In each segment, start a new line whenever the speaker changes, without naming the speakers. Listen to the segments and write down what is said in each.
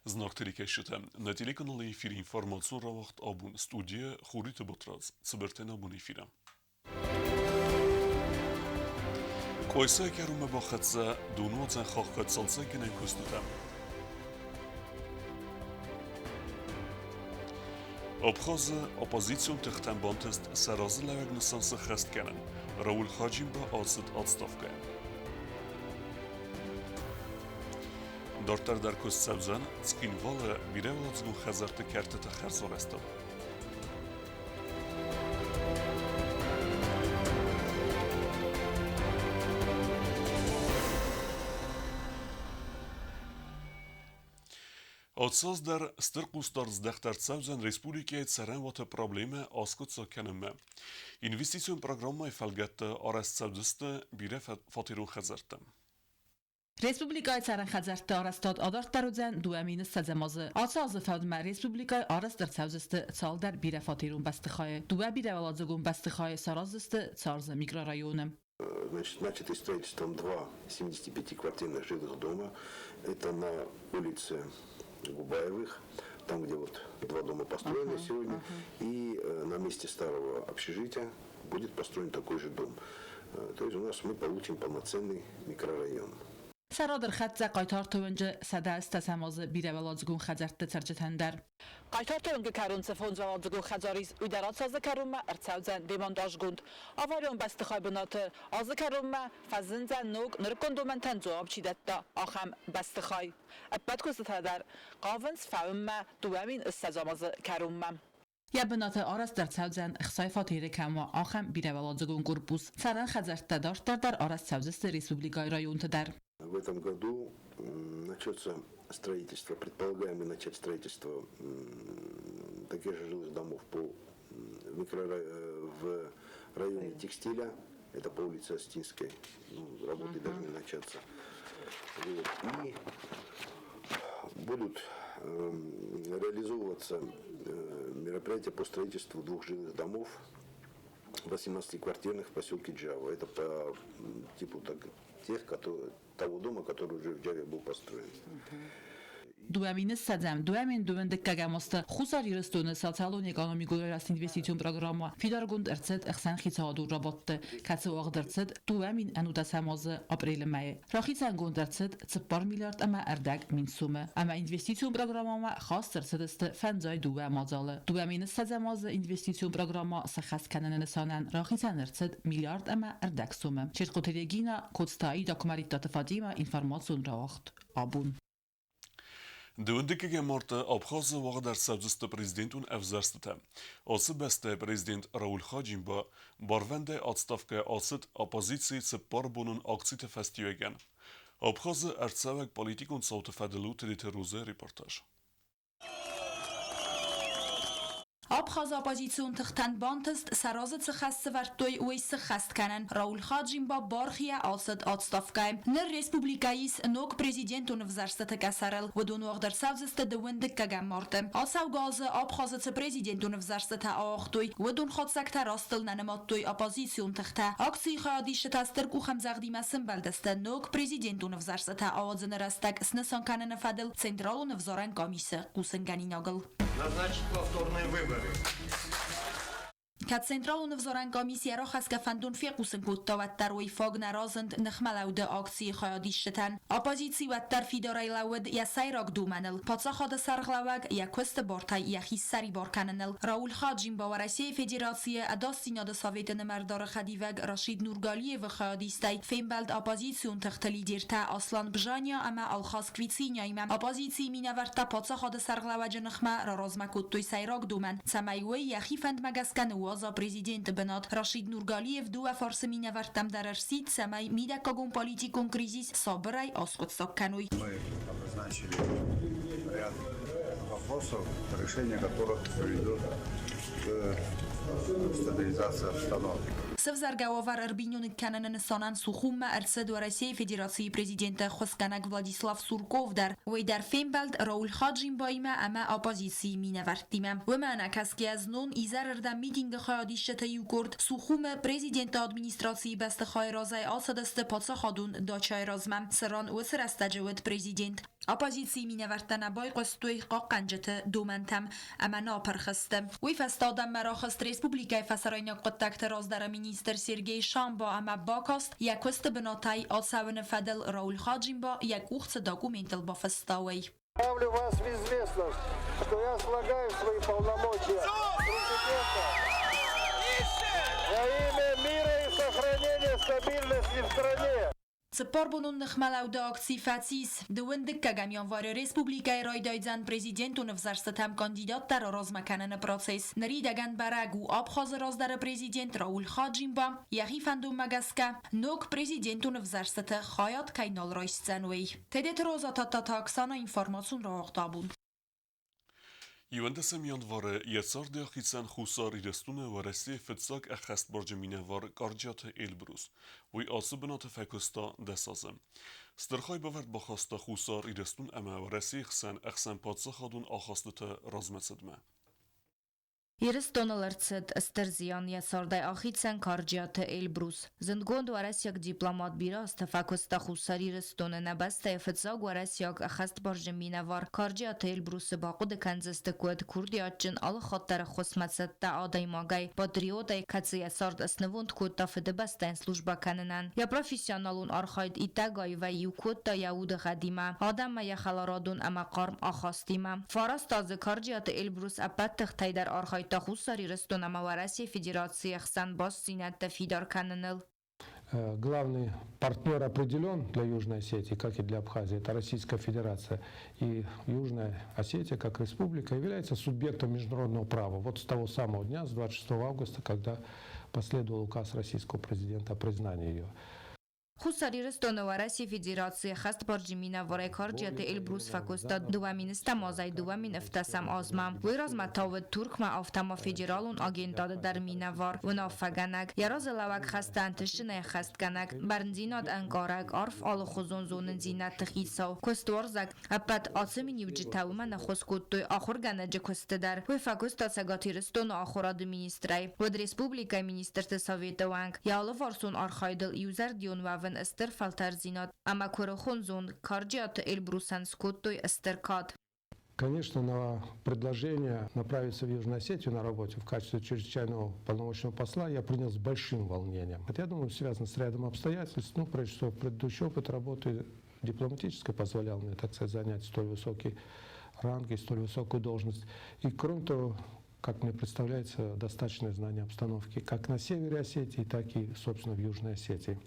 Знӕгты рекӕсджытӕ, нӕ телеканалы эфиры информацион рауагъд абон студийӕ Хуриты Батрадз, цыбыртӕн абон эфиры. Къойсайы кӕронмӕ бахӕццӕ донуадзӕн хаххы цалцӕггӕнӕн куыстытӕ. Абхазы оппозицион тыхтӕн бантыст сӕ разылӕууӕг нысан сӕххӕст кӕнын. Рауль Хаджимба ацыд отставкӕйы. Дарддӕр дӕр куыст цӕудзӕн Цхинвалы бирӕуӕладзыгон хӕдзӕртты кӕртыты хӕрзарӕзтыл. Ацаз дӕр стыр хъусдард здӕхт ӕрцӕудзӕн республикӕйы цӕрӕнуаты проблемӕ аскъуыддзаг кӕнынмӕ. Инвестицион программӕйы фӕлгӕтты арӕзт цӕудзысты бирӕ фатерон хӕдзӕрттӕ.
Республикӕйы цӕрӕн хӕдзӕртты арӕзтад адарддӕр уыдзӕн 2020 азы. Ацы азы фӕудмӕ республикӕйы арӕзт ӕрцӕудзысты цалдӕр бирӕфатерон бӕстыхайы. Дыууӕ бирӕуӕладзыгон бӕстыхайы сараздзысты Царзы микрорайоны.
Значит, начаты строительством два 75-квартирных жилых дома. Это на улице Губаевых, там, где вот два дома построены сегодня, и на месте старого общежития будет построен такой же дом. То есть у нас мы получим полноценный микрорайон.
Сӕ рад ӕрхӕццӕ Хъайтарты уынджы 180 азы бирӕуӕладзыгон хӕдзӕртты цӕрджытӕн дӕр. Хъайтарты уынгы кӕрон цы фондзуӕладзыгон хӕдзар ис, уый дӕр ацы азы кӕронмӕ ӕрцӕудзӕн демонтажгонд. Аварион бӕстыхай бынаты азы кӕронмӕ фӕзындзӕн ног нырыккон домӕнтӕн дзуапп чи дӕтта, ахӕм бӕстыхай. Ӕппӕт куыстытӕ дӕр хъавынц фӕуынмӕ 2020 азы кӕронмӕ. Йӕ бынаты арӕзт ӕрцӕудзӕн ӕхсай фатеры кӕм уа, ахӕм бирӕуӕладзыгон корпус. Цӕрӕн хӕдзӕрттӕ дарддӕр дӕр арӕзт цӕудзысты республикӕйы районты дӕр.
В этом году начнется строительство, предполагаем мы начать строительство таких же жилых домов по микро, в районе Текстиля, это по улице Остинской, ну, работы должны начаться. Вот. И будут реализовываться мероприятия по строительству двух жилых домов 18-квартирных в поселке Джава. Это по типу так, тех, которые, того дома, который уже в Джаве был построен.
2020 20 дыккӕгӕм азты Хуссар Ирыстоны социалон-экономикон рӕзты инвестицион программӕ фидаргонд ӕрцыд ӕхсӕнхицауадон рабадты, кӕцы уагъд ӕрцыд 2010 азы апрелы мӕйы. Рахицӕнгонд ӕрцыд 4 миллиард ӕмӕ ӕрдӕг мин сумы, ӕмӕ инвестицион программӕмӕ хаст ӕрцыдысты фӕндзай дыууӕ мадзалы. 2020 азы инвестицион программӕ сӕххӕст кӕныны нысанӕн рахицӕн ӕрцыд миллиард ӕмӕ ӕрдӕг сумы. Чертхъоты Регина, Коцтайы Докумӕридтаты Фатимӕ информацион рауагъд абон.
Дыууындыккӕгӕм марты Абхазы уагъд ӕрцӕудзысты президентон ӕвзӕрстытӕ. Ацы бӕстӕйы президент Рауль Хаджимба барвӕндӕй отставкӕйӕ ацыд оппозицийы цыппарбонон акциты фӕстиуӕгӕн. Абхазы ӕрцӕуӕг политикон цауты фӕдыл у Тедеты Розӕйы репортаж.
Абхазы оппозицион тыхтӕн бантыст, сӕ разы цы хӕс сӕвӕрдтой, уый сыххӕст кӕнын. Рауль Хаджимба бархийӕ ацыд отставкӕйы. Ныр республикӕйы ис ног президентон ӕвзӕрстыты къӕсӕрыл. Уыдон уагъд ӕрцӕудзысты дыууын дыккӕгӕм марты. Ацӕугӕ азы Абхазы цы президентон ӕвзӕрстытӕ ауагътой, уыдон хатдзӕгтӕ растыл нӕ нымадтой оппозицион тыхтӕ. Акцийы хайадисджытӕ стыр къухӕмдзӕгъдимӕ сӕмбӕлдысты ног президентон ӕвзӕрстытӕ ауадзыны рӕстӕг снысан кӕныны фӕдыл Централон ӕвзарӕн къамисы хъусынгӕнинагыл.
Назначить повторные выборы.
Кӕд Централон ӕвзарӕн къамис йӕ рахӕсгӕ фӕндон фехъусын кодта, уӕддӕр уый фаг нӕ разынд ныхмӕлӕуды акцийы хайадисджытӕн. Оппозици уӕддӕр фидарӕй лӕууыд йӕ сӕйраг домӕныл, паддзахады сӕргълӕууӕг йӕ куысты бартӕй йӕхи ссӕрибар кӕныныл. Рауль Хаджимба Уӕрӕсейы Федерацийы Ӕдасдзинады Советы нымӕрдары хӕдивӕг Рашид Нургалиевы хайадистӕй фембӕлд оппозицион тыхты лидертӕ Аслан Бжания ӕмӕ Алхаз Квициняимӕ. Оппозицийы минӕвӕрттӕ паддзахады сӕргълӕууӕджы ныхмӕ раразмӕ кодтой сӕйраг домӕн, цӕмӕй уый йӕхи фӕндмӕ гӕсгӕ ныууадза президенты бынат. Рашид Нургалиев дыууӕ фарсы минӕвӕрттӕм дӕр ӕрсидт, цӕмӕй мидӕггагон политикон кризис сабырӕй аскъуыддзаг кӕной.
Мы обозначили ряд вопросов, решение которых приведет к стабилизации обстановки.
Сӕвзӕргӕ уавӕр ӕрбиноныг кӕныны нысанӕн Сухуммӕ ӕрцыд Уӕрӕсейы Федерацийы президенты ӕххуысгӕнӕг Владислав Сурков дӕр. Уый дӕр фембӕлд Рауль Хаджимбаимӕ ӕмӕ оппозицийы минӕвӕрттимӕ. Уымӕ ӕнӕкӕсгӕйӕ знон изӕрырдӕм митингы хайадисджыты иу къорд Сухумы президенты администрацийы бӕстыхайы разӕй ацыдысты паддзахадон дачӕйы размӕ, цыран уыцы рӕстӕджы уыд президент. Оппозицийы минӕвӕрттӕ нӕ байхъуыстой хъахъхъӕнджыты домӕнтӕм ӕмӕ нӕ апырх сты. Уый фӕстӕ адӕммӕ рахызт республикӕйы фӕсарӕйнаг хъуыддӕгты раздӕры министр Сергей Шамба ӕмӕ бакаст, йӕ куысты бынатӕй ацӕуыны фӕдыл Рауль Хаджимба йӕ къух цы документыл бафыста, уый.
Ставлю вас в известность, что я слагаю свои полномочия президента во имя мира и сохранения стабильности в стране.
Цыппарбонон ныхмӕлӕуды акци фӕцис. Дыууын дыккӕгӕм январы республикӕйы райдайдзӕн президентон ӕвзӕрстытӕм кандидаттӕ раразмӕ кӕныны процесс. Ныридӕгӕн бӕрӕг у, Абхазы раздӕры президент Рауль Хаджимба йӕхи фӕндонмӕ гӕсгӕ ног президентон ӕвзӕрстыты хайад кӕй нал райсдзӕн, уый. Тедеты Роза Тадтаты Оксана информацион рауагъд абон.
11 январы йӕ царды ахицӕн Хуссар Ирыстоны Уӕрӕсейы фыццаг ӕххӕстбарджын минӕвар Къарджиаты Эльбрус. Уый ацы бынаты фӕкуыста 10 азы. Стыр хайбавӕрд бахаста Хуссар Ирыстон ӕмӕ Уӕрӕсейы хсӕн ӕхсӕнпаддзахадон ахастыты размӕцыдмӕ.
Ирыстоныл ӕрцыд стыр зиан, йӕ цардӕй ахицӕн Карджиаты Эльбрус. Зындгонд уӕрӕсейаг дипломат бирӕ азты фӕкуыста Хуссар Ирыстоны, нӕ бӕстӕйы фыццаг уӕрӕсейаг ӕххӕстбарджын минӕвар Карджиаты Эльбрусы бахъуыды кӕндзысты куыд курдиатджын, алыхатт дӕр ӕххуысмӕ цӕттӕ адӕймагӕй, патриотӕй, кӕцы йӕ цард снывонд кодта Фыдыбӕстӕйӕн службӕ кӕнынӕн. Йӕ профессионалон архайд иттӕг аивӕй иу кодта йӕ удыгъӕдимӕ, адӕммӕ йӕ хӕларадон ӕмӕ хъарм ахастимӕ. Фараст азы Карджиаты Эльбрус ӕппӕт тыхтӕй дӕр архайдта Хуссар Ирыстон ӕмӕ Уӕрӕсейы Федерацийы ӕхсӕн бастдзинӕдтӕ фидар кӕныныл.
Главный партнер определен для Южной Осетии, как и для Абхазии, это Российская Федерация. И Южная Осетия, как республика, является субъектом международного права. Вот с того самого дня, с 26 августа, когда последовал указ российского президента о признании ее.
Хуссар Ирыстоны Уӕрӕсейы Федерацийы ӕххӕстбарджын минӕварӕй Карджиаты Эльбрус фӕкуыста 2007 азӕй 2007 азмӕ. Уый размӕ та уыд Туркмӕ, афтӕ ма федералон агентады дӕр минӕвар, уынаффӕгӕнӕг, йӕ разылӕууӕг хӕстӕ ӕнтыстджынӕй ӕххӕстгӕнӕг, бӕрндзинад ӕнкъарӕг, арф алыхуызон зонындзинӕдты хицау, куыстуарзаг. Ӕппӕт ацы миниуджытӕ уымӕн ӕххуыс кодтой ахуыргӕнӕджы куысты дӕр. Уый фӕкуыста Цӕгат Ирыстоны ахуырады министрӕй. Уыд республикӕйы министрты советы уӕнг. Йӕ алыварсон архайдыл иузӕрдион уӕвын стыр фӕлтӕрддзинад ӕмӕ куырыхон зонд Карджиаты Эльбрусӕн скодтой стыр кад.
Конечно, на предложение направиться в Южную Осетию на работе в качестве чрезвычайного полномочного посла я принял с большим волнением. Это, я думаю, связано с рядом обстоятельств. Ну, прежде всего, предыдущий опыт работы дипломатической позволял мне, так сказать, занять столь высокий ранг и столь высокую должность. И, кроме того, как мне представляется, достаточное знание обстановки как на севере Осетии, так и, собственно, в Южной Осетии.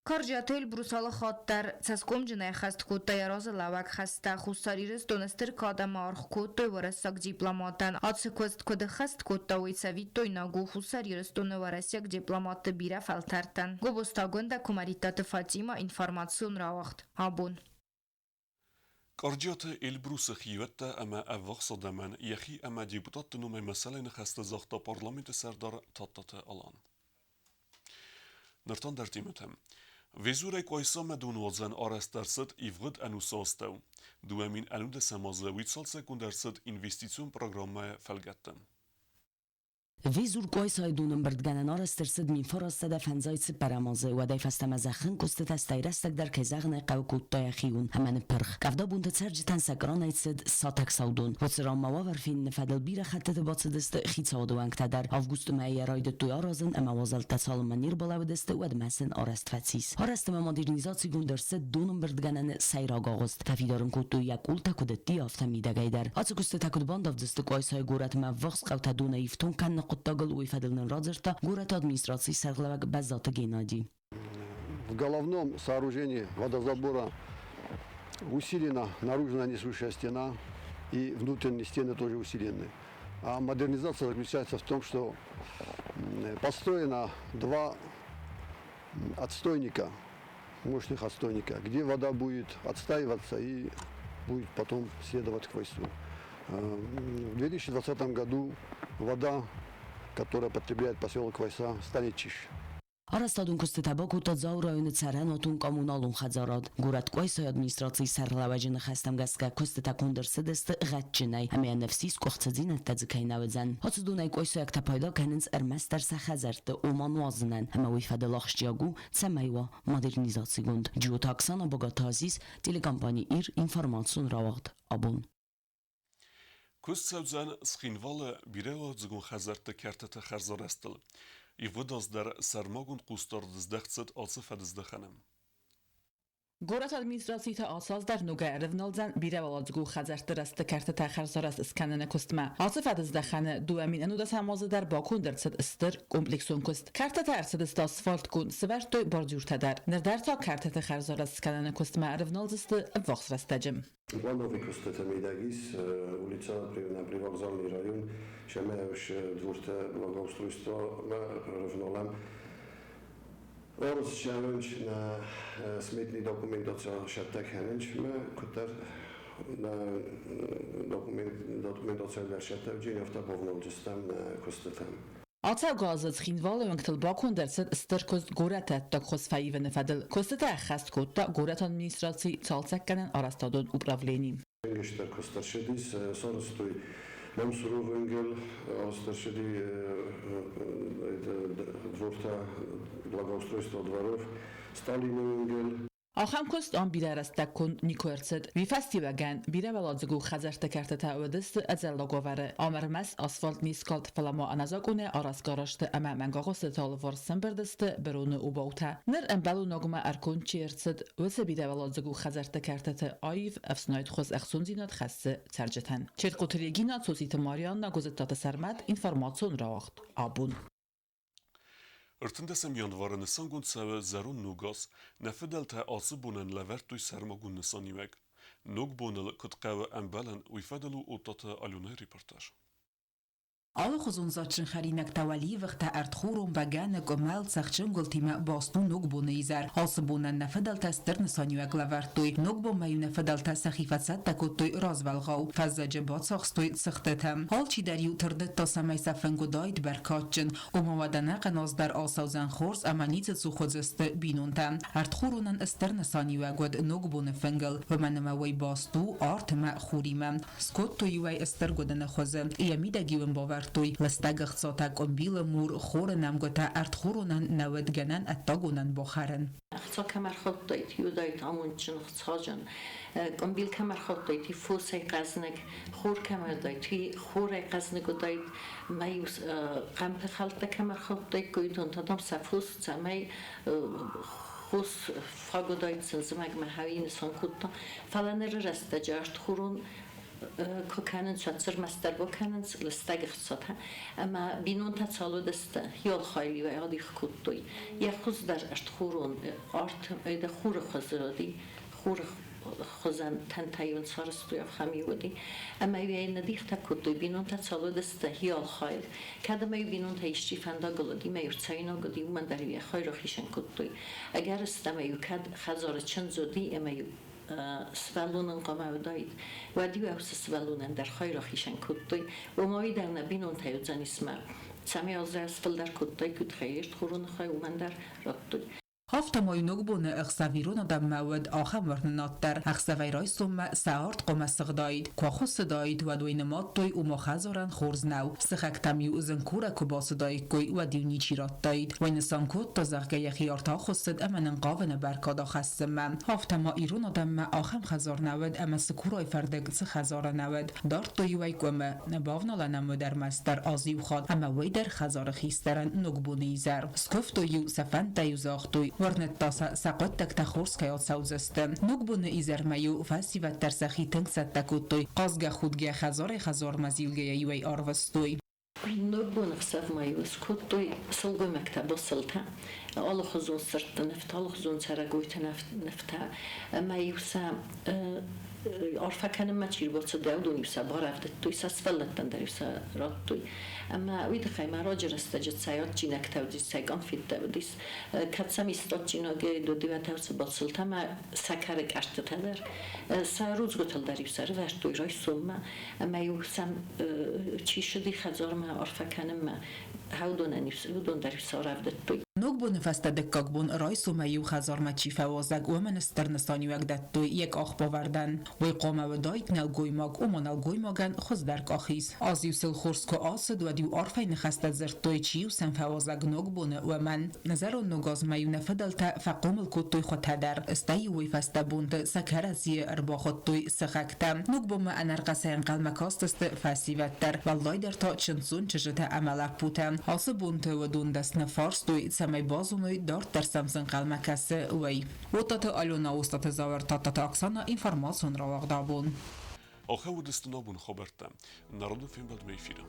Карджиаты Эльбрус алы хатт дӕр цӕсгомджынӕй ӕххӕст кодта йӕ разылӕууӕг хӕстӕ. Хуссар Ирыстоны стыр кад ӕмӕ аргъ кодтой уӕрӕсаг дипломаттӕн. Ацы куыст куыд ӕххӕст кодта, уый цӕвиттойнаг у Хуссар Ирыстоны уӕрӕсейаг дипломатты бирӕ фӕлтӕртӕн. Гобозты Агуындӕ, Куымӕридтаты Фатимӕ, информацион рауагъд. Абон.
Къарджиаты Эльбрусы хиуӕттӕ ӕмӕ ӕввахс адӕмӕн йӕхи ӕмӕ депутатты номӕй мӕсӕлӕй ныхӕстӕ загъта парламенты сӕрдар Тадтаты Алан. Ныр та ӕндӕр темӕтӕм. Везурӕй Къуайсамӕ донуадзӕн арӕзт ӕрцыд ивгъуыд ӕнусы астӕу. 2011 азы уый цалцӕггонд ӕрцыд инвестицион программӕйы фӕлгӕтты.
Везур Къуайсайы донӕмбырдгӕнӕн арӕзт ӕрцыд 1954 азы, уӕдӕй фӕстӕмӕ зӕххын куыстытӕ стӕй рӕстӕг дӕр, кӕй зӕгъын ӕй хъӕуы, кодта йӕхион ӕмӕ ныппырх. Къӕвдабонты цӕрджытӕн сӕ кранӕй цыд сатӕг саудон. Уыцы ран ма уавӕр феныны фӕдыл бирӕ хӕттыты бацыдысты хицауады уӕнгтӕ дӕр. Августы мӕйы йӕ райдыдтой аразын ӕмӕ уазӕлттӕ цалынмӕ не рбалӕууыдысты, уӕдмӕ сын арӕзт фӕцис. Арӕзт ӕмӕ модернизацигонд ӕрцыд донӕмбырдгӕнӕны сӕйраг агъуыст. Фӕфидар ын кодтой йӕ къултӕ куыд ӕдде, афтӕ мидӕгӕй дӕр. Ацы куыстытӕ куыд бандавдзысты Къуайсайы горӕтмӕ ӕввахс хъӕутӕ донӕй ифтонг кӕныны хъуыддагыл, уый фӕдыл нын радзырдта горӕты администрацийы сӕргълӕууӕг Бӕззаты Геннадий.
В головном сооружении водозабора усилена наружная несущая стена и внутренние стены тоже усилены. А модернизация заключается в том, что построено два отстойника, мощных отстойника, где вода будет отстаиваться и будет потом следовать к Квайсу. В 2020 году вода, которая потребляет поселок Квайса, станет чище.
Арӕзтадон куыстытӕ бакодта Дзауы районы цӕрӕнуатон-коммуналон хӕдзарад. Горӕт Къуайсайы администрацийы сӕргълӕууӕджы ныхӕстӕм гӕсгӕ куыстытӕ конд ӕрцыдысты гъӕдджынӕй ӕмӕ йӕ ныфс ис къуыхцыдзинӕдтӕ дзы кӕй нӕ уыдзӕн. Ацы донӕй къуайсайӕгтӕ пайда кӕнынц ӕрмӕстдӕр сӕ хӕдзӕртты, ома нуазынӕн, ӕмӕ уый фӕдыл ахсджиаг у, цӕмӕй уа модернизацигонд. Джиоты Оксана, Богаты Азиз, телекомпани Ир, информацион рауагъд абон.
Куыст цӕудзӕн Цхинвалы бирӕуӕладзыгон хӕдзӕртты кӕртыты хӕрзарӕзтыл. Ивгъуыд аз дӕр сӕрмагонд хъусдард здӕхт цыд ацы фӕдыздӕхӕны.
Горӕты администрацийы та ацы аз дӕр ногӕй ӕрывналдзӕн бирӕуӕладзыгон хӕдзӕртты рӕзты кӕртытӕ хӕрзарӕзт скӕныны куыстмӕ. Ацы фӕдыздӕхӕны 2019 азы дӕр баконд ӕрцыд стыр комплексон куыст. Кӕртытӕ ӕрцыдысты асфальтгонд, сывӕрдтой бордюртӕ дӕр. Ныр дӕр та кӕртыты хӕрзарӕзт скӕныны куыстмӕ ӕрывналдзысты ӕввахс рӕстӕджы.
Плановый куыстытӕ мидӕг ис улица на Привокзальный район, сӕмӕ двортӕ благоустройствомӕ рывналӕм. Арызчӕвынч нӕ сметный документация сӕттӕ кӕнынч мӕ куыддӕр нӕ документация дӕр сӕттӕвджын, афтӕ бавналдзыстӕм нӕ куыстытӕм.
Ацӕугӕ азы Цхинвалы уынгтыл баконд ӕрцыд стыр куыст горӕты ӕддагхуыз фӕивыны фӕдыл. Куыстытӕ ӕххӕст кодта горӕты администрацийы цалцӕггӕнӕн арӕзтадон управлени.
Стыр куыст ӕрцыдис, сарӕзтой Мамсуров уынгыл, арӕзт ӕрцыди двортӕ, благоустройство дворов, Сталины уынгыл.
Ахӕм куыст ам бирӕ рӕстӕг конд никуы ӕрцыд. Уый фӕстиуӕгӕн бирӕуӕладзыгон хӕдзӕртты кӕртытӕ уыдысты ӕдзӕллаг уавӕры. Ам ӕрмӕст асфальт не скалд, фӕлӕ ма ӕнӕзакъонӕй арӕзт ӕмӕ мӕнгагъуысты алыварс сӕмбырд сты быроны обаутӕ. Ныр ӕмбӕлонагмӕ ӕрконд чи ӕрцыд, уыцы бирӕуӕладзыгон хӕдзӕртты кӕртыты аив ӕфснайдхуыз ӕхцондзинад хӕссы цӕрджытӕн. Черкъоты Регина, Цоциты Марианна, Гуызыттаты Сӕрмӕт, информацион рауагъд абон.
13 январы нысангонд цӕуы зӕронд ногаз. Нӕ фыдӕлтӕ ацы бонӕн лӕвӕрдтой сӕрмагонд нысаниуӕг. Ног боныл куыд хъӕуы ӕмбӕлын, уый фӕдыл у Оттаты Аленӕйы репортаж.
Алыхуызон дзаджджын хӕринӕгтӕ, уӕливыхтӕ, ӕртхурон, бӕгӕны, къуымӕл, цӕхджын гуылтимӕ баст у Ногбоны изӕр. Ацы бонӕн нӕ фыдӕлтӕ стыр нысаниуӕг лӕвӕрдтой. Ногбонмӕ-иу нӕ фыдӕлтӕ сӕхи фӕцӕттӕ кодтой развӕлгъау. Фӕззӕджы бацахстой цыхтытӕ. Алчидӕр-иу тырныдта, цӕмӕй сӕ фынг уыдаид бӕркадджын. Ома уӕдӕ нӕ къаназ дӕр ацӕудзӕн хорз ӕмӕ ницы цух уыдзысты бинонтӕ. Ӕртхуронӕн стыр нысаниуӕг уыд Ногбоны фынгыл, уымӕн ӕмӕ уый баст у арт ӕмӕ хуримӕ. Скодтой-иу ӕй стыр гуыдыны хуызы, йӕ мидӕг-иу ын бавӕрдтой лыстӕг ӕхцатӕ къуымбилы мур, хоры нӕмгуытӕ, ӕртхуронӕн нӕ уыд гӕнӕн ӕддагонӕн бахӕрын.
Ӕхца кӕм ӕрхаудтаид, уыдаид амондджын ӕхцаджын. Къуымбил кӕм ӕрхаудтаид, фосӕй хъӕзныг, хор кӕм уыдаид, хорӕй хъӕзныг уыдаид, мӕ-иу хъӕмпы хӕлттӕ кӕм ӕрхаудтаиккой, уыдон та, дам, сӕ фос цӕмӕй хос фаг уыдаид сын зымӕгмӕ хӕуи нысан кодта. Фӕлӕ ныры рӕстӕджы ӕртхурон куы кӕнынц, уӕд ӕрмӕстдӕр бакӕнынц лыстӕг ӕхцатӕ. Ӕмӕ бинонтӕ цал уыдысты, йолхайлиуӕй адих кодтой. Йӕ хуыз дӕр ӕртхурон, арт хуры хуызы уыди, хуры хуызӕн тӕнтӕ-иу сарӕзтой, ахӕм-иу уыди. Ӕмӕ-иу ӕй ныдихтӕ кодтой, бинонтӕ цал уыдысты, йолхайл. Кӕд ӕмӕ-иу бинонтӕ исчи фӕндагыл уыди, мӕ-иу цӕуинаг уыди, уымӕн дӕр-иу йӕ хай рахицӕн кодтой. Ӕгӕрыстӕмӕй-иу кӕд хӕдзары чындз уыди ӕмӕ-иу сывӕллонӕн хъуамӕ уыдаид, уӕд-иу ӕй уыцы сывӕллонӕн дӕр хай рахицӕн кодтой. Ома уый дӕр нӕ бинонтӕй уыдзӕнис мӕ цӕмӕй азӕй фылдӕр кодтай, куыд хӕйрӕст хуроны хай уымӕн дӕр радтой.
Афтӕмӕй Ногбоны ӕхсӕв ирон адӕммӕ уыд ахӕм уырнынад дӕр, ӕхсӕвӕй райсоммӕ сӕ арт хъуамӕ сыгъдаид. Куы ахуыссыдаид, уӕд уый нымадтой, ома хӕдзарӕн хорз нӕу. Сыхӕгтӕм-иу зынкурӕг куы бацыдаиккой, уӕд-иу ничи радтаид. Уый нысан кодта, зӕгъгӕ, йӕхи арт ахуыссыд ӕмӕ нын хъавыны бӕркад ахӕссынмӕ. Афтӕ ма ирон адӕммӕ ахӕм хӕдзар нӕ уыд ӕмӕ цыкурайы фӕрдыг цы хӕдзары нӕ уыд. Дардтой-иу ӕй къуымы, бавналӕн ӕм уыд ӕрмӕстдӕр аз иу хатт ӕмӕ уый дӕр хӕдзары хистӕрӕн Ногбоны изӕр. Скуывтой-иу, сӕ фӕндтӕ-иу загътой, уырныдта сӕ, сӕ хъуыддӕгтӕ хорз кӕй ацӕудзысты. Ногбоны изӕрмӕ-иу фӕсивӕд дӕр сӕхи тынг цӕттӕ кодтой, хъазгӕ-худгӕ хӕдзарӕй-хӕдзармӕ зилгӕйӕ-иу ӕй арвыстой.
Ногбоны хсӕвмӕ-иу скодтой сылгоймӕгтӕ басылтӕ, алыхуызон сырдты нывтӕ, алыхуызон цӕрӕгойты нывтӕ, ӕмӕ-иу сӕ арфӕ кӕнынмӕ чи рбацыд, уыдон-иу сӕ барӕвдыдтой, сӕ сывӕллӕттӕн дӕр-иу сӕ радтой. Ӕмӕ уый тыххӕй ма раджы рӕстӕджы цӕй адджинӕгтӕ уыдис, цӕй конфеттӕ уыдис, кӕд сӕм исты адджинагӕй додиуатӕ цы басылтӕ ӕмӕ сӕкӕры къӕрттытӕ дӕр, сӕ рудзгуытыл дӕр-иу сӕ рывӕрдтой райсоммӕ. Ӕмӕ-иу сӕм чи ссыди хӕдзармӕ арфӕ кӕнынмӕ, уыдонӕн-иу уыдон дӕр-иу сӕ рӕвдыдтой.
Ногбоны фӕстӕ дыккаг бон райсомӕй-иу хӕдзармӕ чи фӕуазӕг, уымӕн стыр нысаниуӕг дӕттой йӕ къахбавӕрдӕн. Уый хъуамӕ уыдаид нӕлгоймаг, ома нӕлгоймагӕн хуыздӕр къахиз. Аз-иу сыл хорз куы ацыд, уӕд-иу арфӕйы ныхӕстӕ дзырдтой, чи-иу сӕм фӕуазӕг Ногбоны, уымӕн. Зӕронд ногазмӕ-иу нӕ фыдӕлтӕ фӕхъомыл кодтой хуытӕ дӕр, стӕй-иу уый фӕстӕ бонты сӕ кӕрӕдзийы ӕрбахуыдтой сыхӕгтӕ. Ногбонмӕ ӕнӕрхъӕцӕй ӕнхъӕлмӕ кастысты фӕсивӕд дӕр, уӕлдайдӕр та чындздзон чызджытӕ ӕмӕ лӕппутӕ. Ацы бонты уыдон дӕсны фарстой, цӕмӕй базоной, дарддӕр сӕм цы ӕнхъӕлмӕ кӕсы, уый. Оттаты Алена, Остаты Зауыр, Тадтаты Оксана, информацион рауагъд абон.
Ахӕм уыдысты ногбоны хабӕрттӕ. Народон фембӕлдмӕ эфиры.